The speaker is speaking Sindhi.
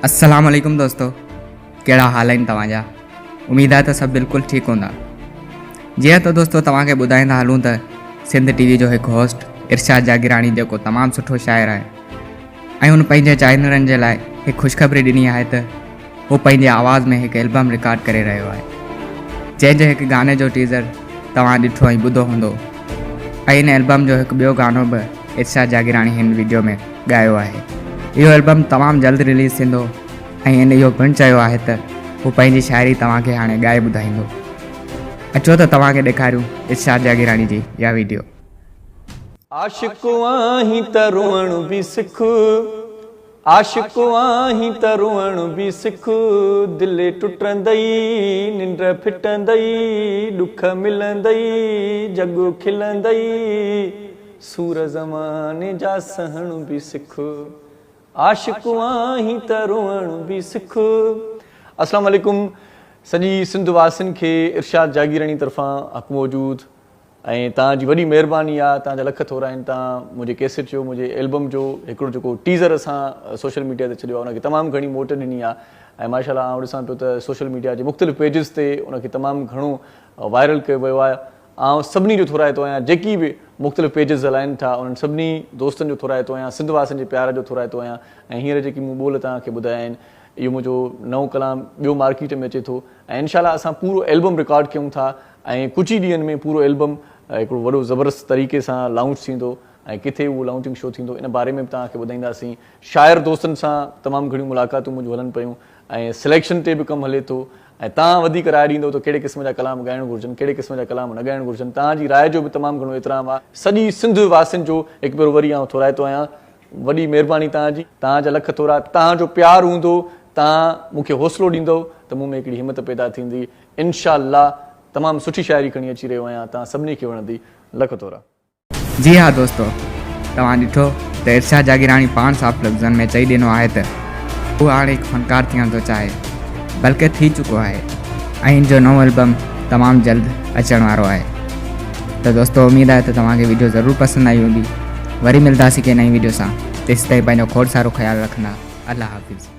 السلام عليڪم دوستو ڪهڙا حال آهن توهان جا اميد آهي ته سڀ بلڪل ٺيڪ هوندا جي ته دوستو توهان کي ٻڌائيندا هلون ته سنڌ ٽي وي جو هڪ هوسٽ ارشاد جاگيراڻي جيڪو تمام سٺو شاعر آهي ۽ هن پنهنجي چاهيندڙن جي لاء هڪ خوشخبري ڏني آهي ته هو پنهنجي آواز ۾ هڪ البم رڪارڊ ڪري رهيو آهي جنهن جي هڪ گاني جو ٽيزر توهان ڏٺو ۽ ٻڌو هوندو ۽ ان البم جو هڪ ٻيو گانو به ارشاد جاگيراڻي هن وڊيو ۾ ڳايو آهي. اهو البم تمام جلد رليز ٿيندو ۽ هن اهو پڻ چيو آهي ته هو پنهنجي شاعري توهان کي هاڻي ڳائي ٻڌائيندو. اچو ته توهان کي ڏيکاريون ارشاد جاگيراڻي جي اها وڊيو. عاشق آهين ته روئڻ به سک، عاشق آهين ته روئڻ به سک، دل ٽٽندئي، ننڊ ڦٽندئي، ڏک ملندئي، جڳ کلندئي، سور زماني جا سهڻ به سک، عاشق آهين ته روئڻ به سک. اسلام عليڪم سڄي سنڌ واسين کي ارشاد جاگيراڻي طرفان حق موجود. ۽ توهان جي وڏي مهرباني آ توهان جا لک ٿورا آهن توهان منهنجي ڪيسٽ جو منهنجي البم جو هڪڙو جيڪو ٽيزر اسان سوشل ميڊيا تي ڇڏيو آ ان کي تمام گهڻي موٽ ڏني آ ۽ ماشاء الله آئون ڏسان پيو ته سوشل ميڊيا جي مختلف پيجز تي ان کي تمام گهڻو وائرل ڪيو ويو آ آئون سڀني جو ٿورائتو آهيان جيڪي به مختلف پيجز هلائن ٿا انهن سڀني دوستن جو ٿورائتو آهيان سنڌ واسين جي پيار جو ٿورائتو آهيان ۽ هينئر جيڪي مون ٻول توهان کي ٻڌايا آهن اهو منهنجو نئون ڪلام ٻيو مارڪيٽ ۾ اچي ٿو ۽ انشاء الله اسان پورو البم رڪارڊ ڪيون ٿا ۽ ڪجهه ئي ڏينهن ۾ پورو البم هڪڙو وڏو زبردست طريقي سان لائونچ ٿيندو ۽ ڪٿي اهو لائونچنگ شو ٿيندو ان باري ۾ به توهان کي ٻڌائينداسين شاعر دوستن سان تمام گهڻيون ملاقاتون منهنجون هلن پيون ۽ سليڪشن تي به ڪم هلي ٿو ۽ توهان وڌيڪ راء ڏيندو ته ڪهڙي قسم جا ڪلام ڳائڻ گهرجن ڪهڙي قسم جا ڪلام نه ڳائڻ گهرجن توهان جي راء جو به تمام گهڻو احترام آهي سڄي سنڌ واسين جو هڪ ڀيرو وري آئون ٿورائتو آهيان وڏي مهرباني توهان جي. توهان جا لک ٿورا. توهان جو پيار هوندو، توهان مون کي حوصلو ڏيندؤ ته مون ۾ هڪڙي همت پيدا ٿيندي. انشاء الله تمام سٺي شاعري کڻي اچي رهيو آهيان، توهان سڀني کي وڻندي. لک ٿورا. جي ها دوستو توهان ڏٺو ته ارشاد جاگيراڻي پاڻ صاف لفظن ۾ چئي ڏنو آهي ته هو هاڻي هڪ فنڪار ٿيڻ ٿو چاهي بلڪه ٿي چڪو آهي ۽ ان جو نئون البم تمام جلد اچڻ وارو آهي ته دوستو اميد آهي ته توهان کي وڊيو ضرور پسند آئي هوندي وري ملداسين ڪنهن نئين وڊيو سان تيسيتائين پنهنجو کوڙ سارو خيال رکندا الله حافظ.